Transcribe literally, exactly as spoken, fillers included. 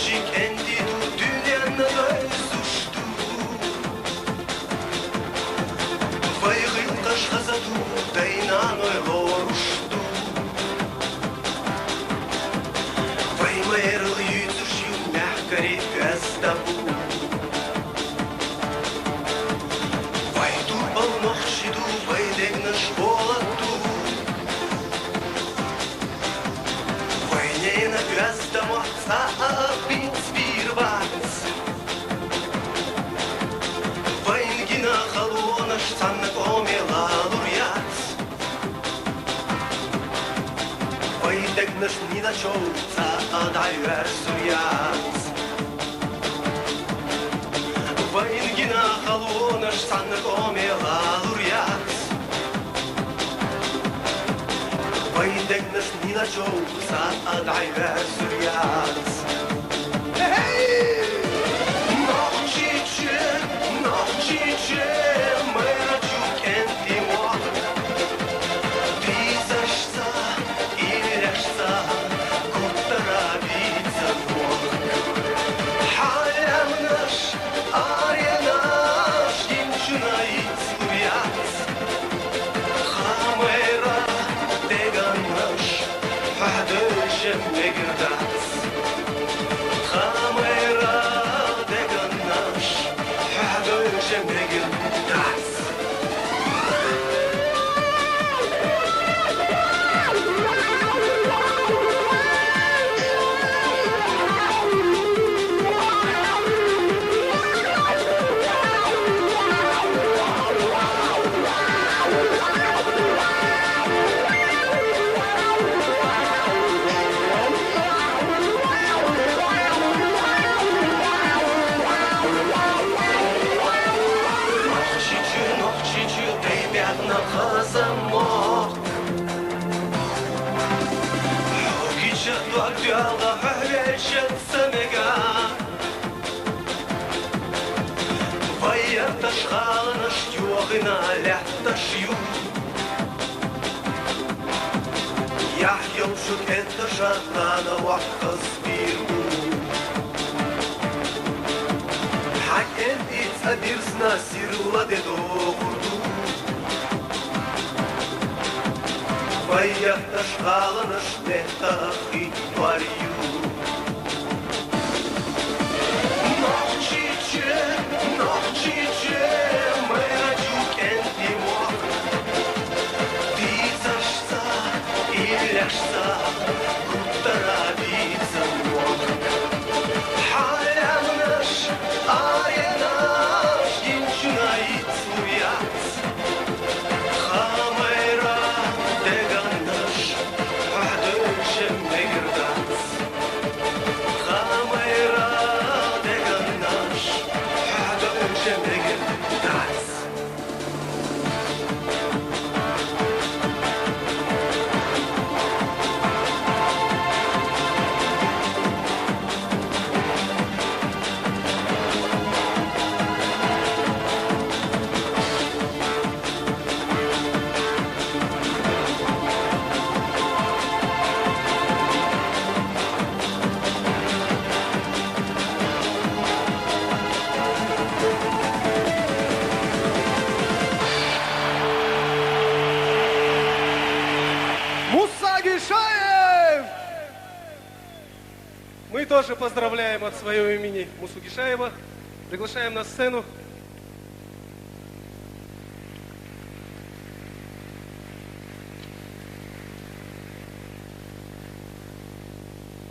Чикэнди дүү дүүнэн дойзушту. Вай гылгаш хазаду дайнааной лорушту. Вай мээрэл юйцуш ю мяхкари эстабу. Вай турбал нохчиду, вай дэгнаш болотду. Вай нейна эстамо цаа бит спирвац. Вайн гина халуонаш цанна коми лалуряц. Вай дэгнаш нина чоу цаа дайвар суряц. Вайн гина халуонаш цанна коми лалуряц. Вай дэгнаш нина чоу цаа дайвар суряц. Нохчичи, нохчичи, мэрэ чукэнти мох. Дизашца, илэшца, гуттара бицэн мох. Халямнаш, арянаш, гинчуна ицлуяц. Хамайра дэгэнэш, хадышэ мэгэрдац. Хамайра дэгэнэш, хадышэ мэгэрдац. Нохчичи, нохчичи, тэбяатна хазамот. Хогича дуагдяла хавячат самега. Вай яташ халанаш юохина ляташ ю. Яхёмшук этта шатлана вахас биргу. Хакэн ица бирсна сирла дедо гурду. Вай яташ халанаш нэтта хит барью. Нохчичи, нохчичи, мэрэ чукэнти мох. Дизашца, илэшца, гуттара бицэн мох. Халямнаш, арянаш, гинчуна ицлуяц. Хамайра дэгэнэш, хадышэ мэгэрдац. Хамайра дэгэнэш, хадышэ мэгэрдац. Муса Гишаев! Мы тоже поздравляем от своего имени Мусу Гишаева. Приглашаем на сцену